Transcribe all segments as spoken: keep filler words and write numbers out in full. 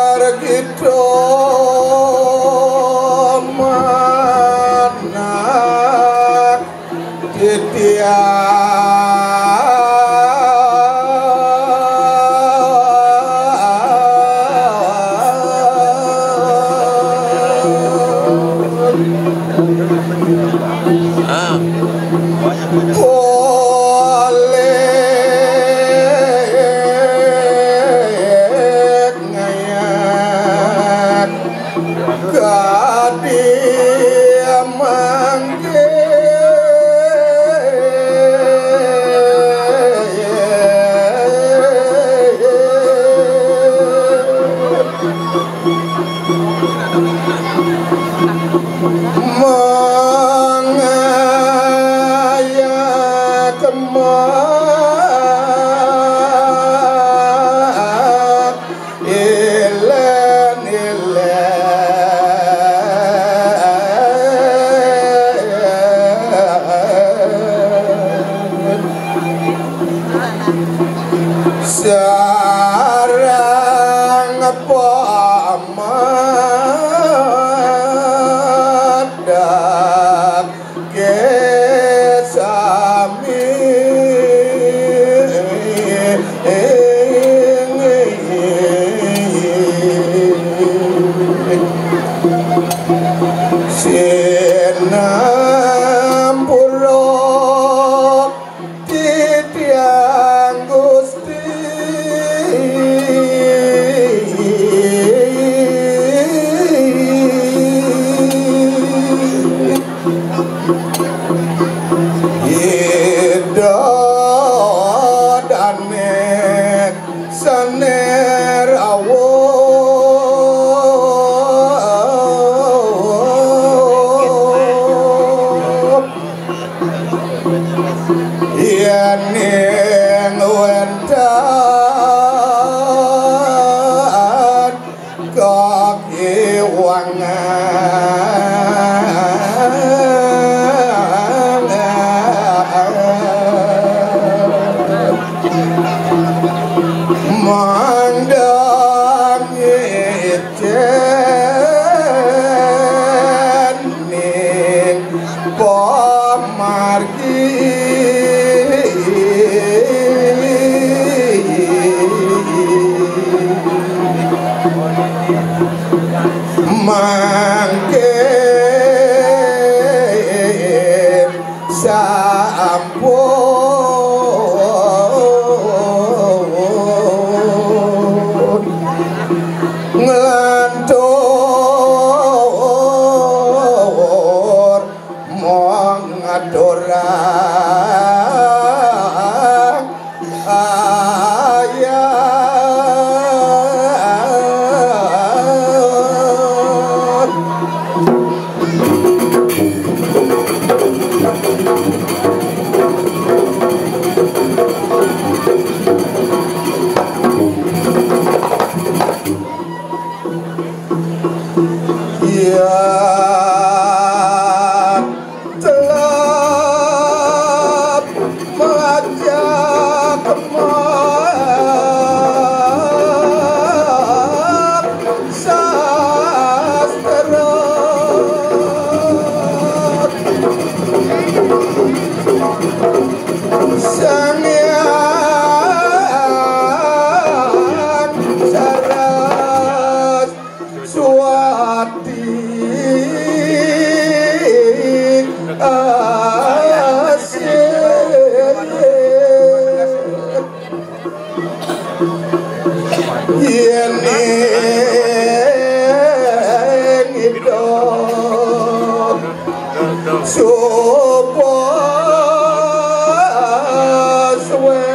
Gargita manak titiang. Polek ngayat kadi mangke. Mangaya kemak ilen-ilen. Sareng pamadake sami sinampura titiang Gusti. Ida dane saner awuh. Yening wenten kakiwangan mandang ijen ning pamargi. Mangke sampun nglantur mung ngaturang ayat. Iya, telap melajak kemak sastra. Sang Hyang Saraswati asih. Yen ing idup supa suweca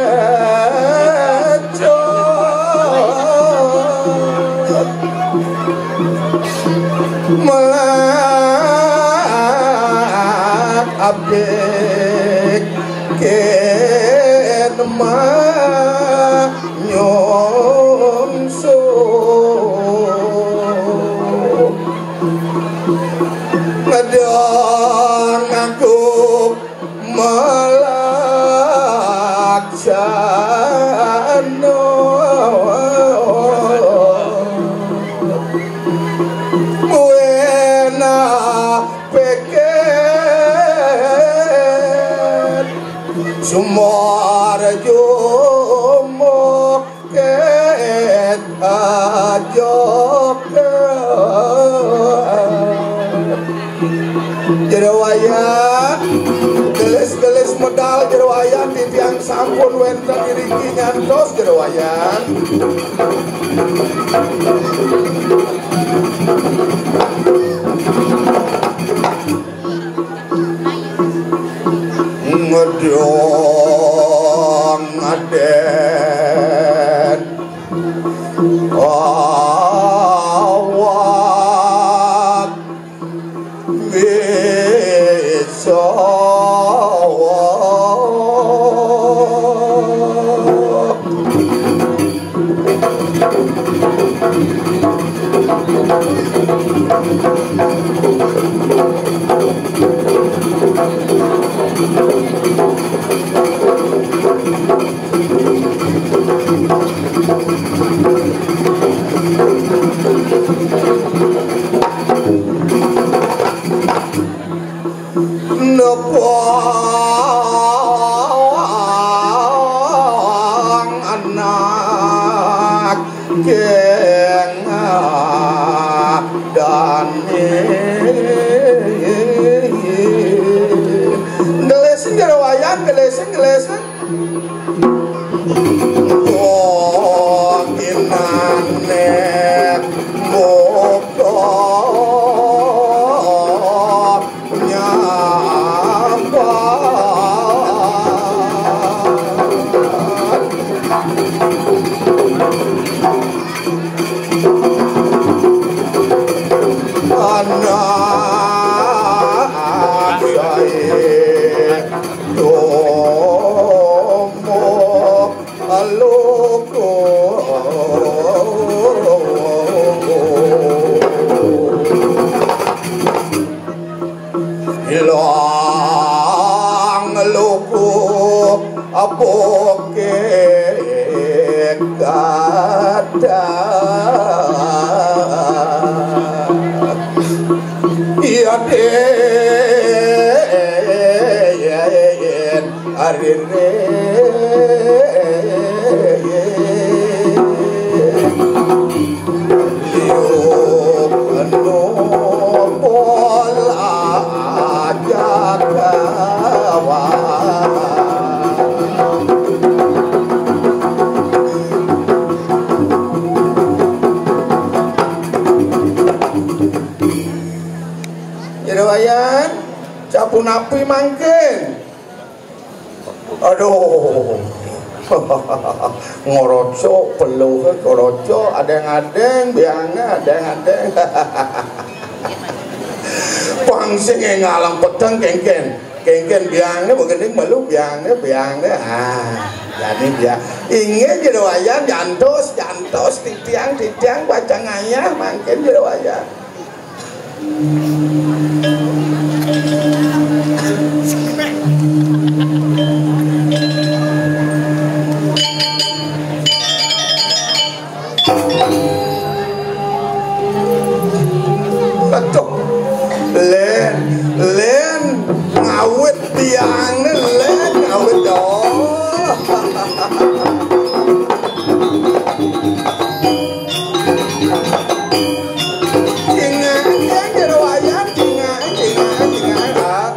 melak abdi ken Anu, buena peket, sumor jumuk ket ajok. Jero Wayan, gelis-gelis medal Jero Wayan, titiang sampun wénten iriki nyantos Jero Wayan. Ngedong aden awak bisa. Nepang anak keng dani. Ngelesing Jero Wayan, ngelesing, ngelesing. Kok inane mokok nyapa. Anak sae domo aluku. Ilang luku abokek kata. Iya den arene. Liuk nopol aja kawan. Jero Wayan, sapunapi mangkin? Aduh. Ngoroco, peluh, ngoroco, adeng-adeng, biange, adeng-adeng. Pang sing ngalang peteng kengken. Kengken biange, begending melu biange, biange. Ah, jadi dia. Inggih Jero Wayan, jantos, jantos, titiang, titiang, pacang ngayah, mangkin Jero Wayan. Aduh, len, len, ngawit tiang nih, len, ngawit, oh. Cingak, cingak, Jero Wayan, cingak, cingak, cingak, ah.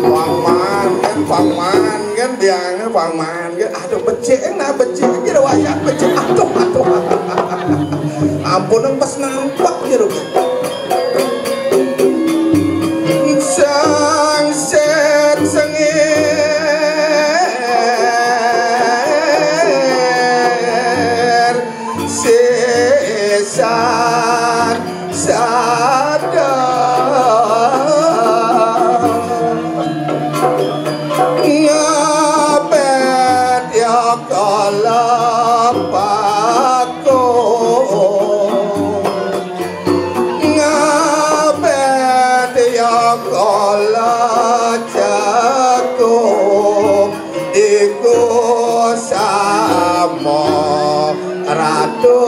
Pangman kan, pangman kan, biange pangman kan. Aduh, becik, nah, becik, Jero Wayan, becik. Aduh, aduh. Ampun, pas nampak, Jero. Sangset sengir. Sing San sadar ngabet ya kala paku, ngabet ya kala jago, iku sama Ratu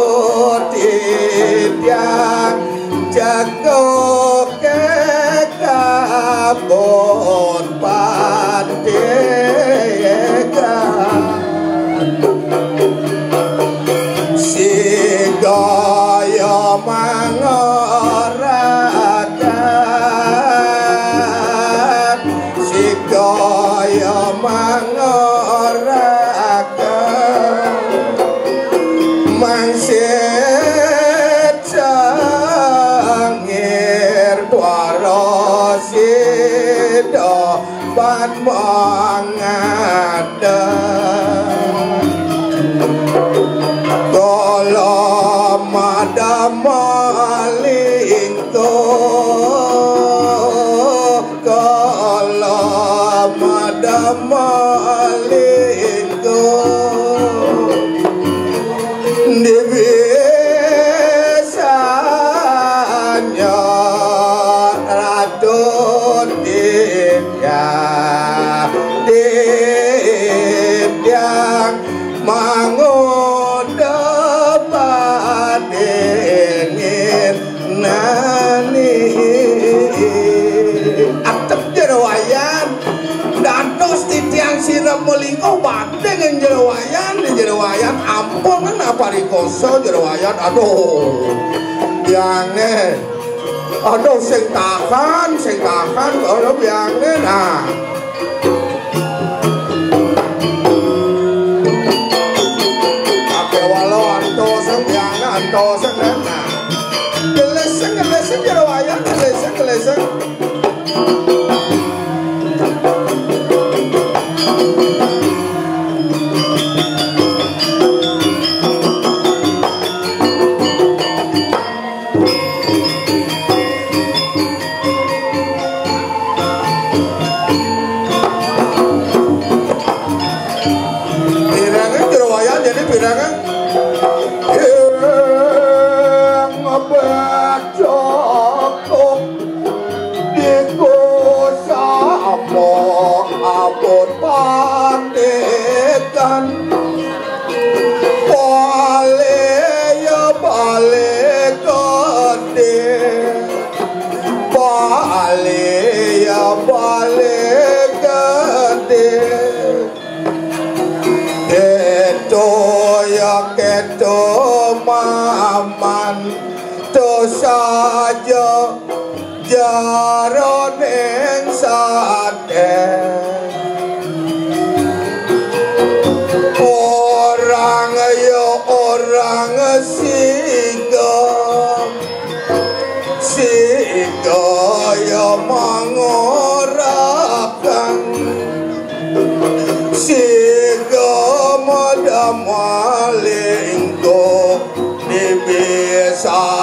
Titiang, jago ke kabon pandekan. Sigaya mangorakan, sigaya mangorakan. Mangsit sangir para sida ban mangadeg. Kala madama lingkuh, kala madama lingkuh. Dewi Sanya Ratu Ditya, Ditya mangoda padingin nani. Atep Jero Wayan, dados titiang sira melingkuh badhe ing Jero Wayan, ing Jero Wayan ampun napa rikoso Jero Wayan. Aduh. Biange. Aduh, sing tahan, sing tahan, aduh, biange. Nah. Kabeh wala antosen, biange antosen, nah. Geleseng, geleseng, Jero Wayan, geleseng, geleseng. Pirangan Jero Wayan jadi pirangan. Ing Bedok diku sama abot pandekan. Bale ya bale gede. Bale ya bale gede. Keto ya keto maman, to saja jaroning sate. Orang ya orang siga, siga ya mangorakan. Siga madama lingkuh, bibisanya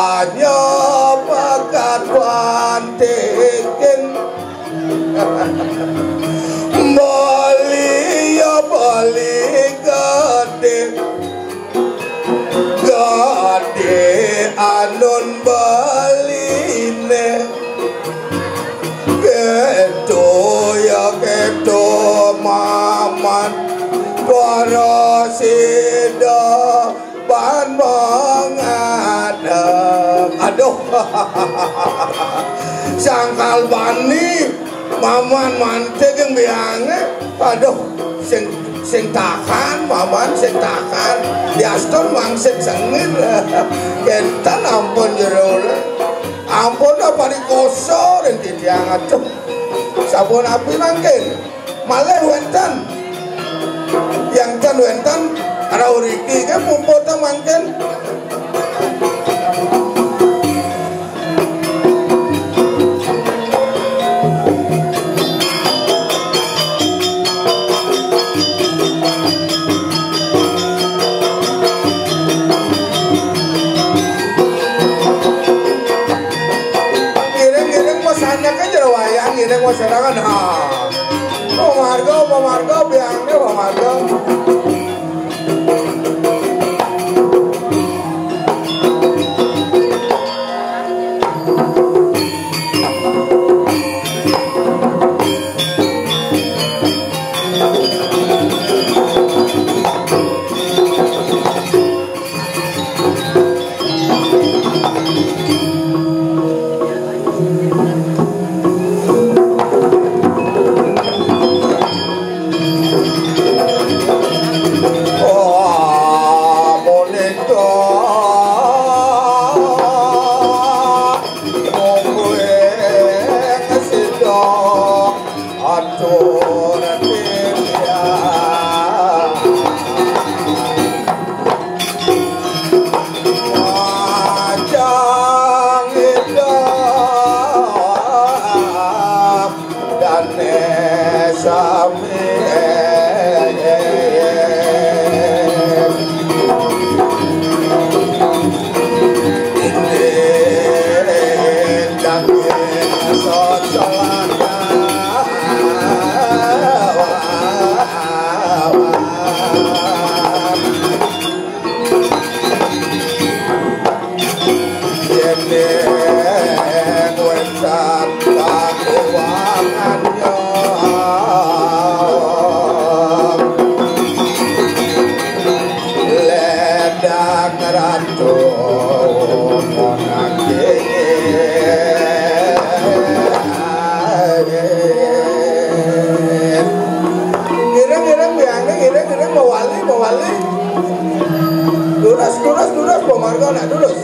bakat bantikin. Bali ya bali gede, gede anun baline. Keto ya keto mamat, para sida ban mangadeg. Aduh. Sangkal bani maman mantik yang biange. Aduh, sing sing tahan, maman sing tahan. Diastun mangsit sengit. Kenten ampun jero. Ampun apa dikoso ring titiang, aduh. Sampun api mangkin. Malih wenten. Yang ten wenten rauh riki ke puput mangkin. Ngiring, ngiring, biangnya ngiring, ngiring, mawali, mawali. Durus, durus, durus, pamarga nak durus.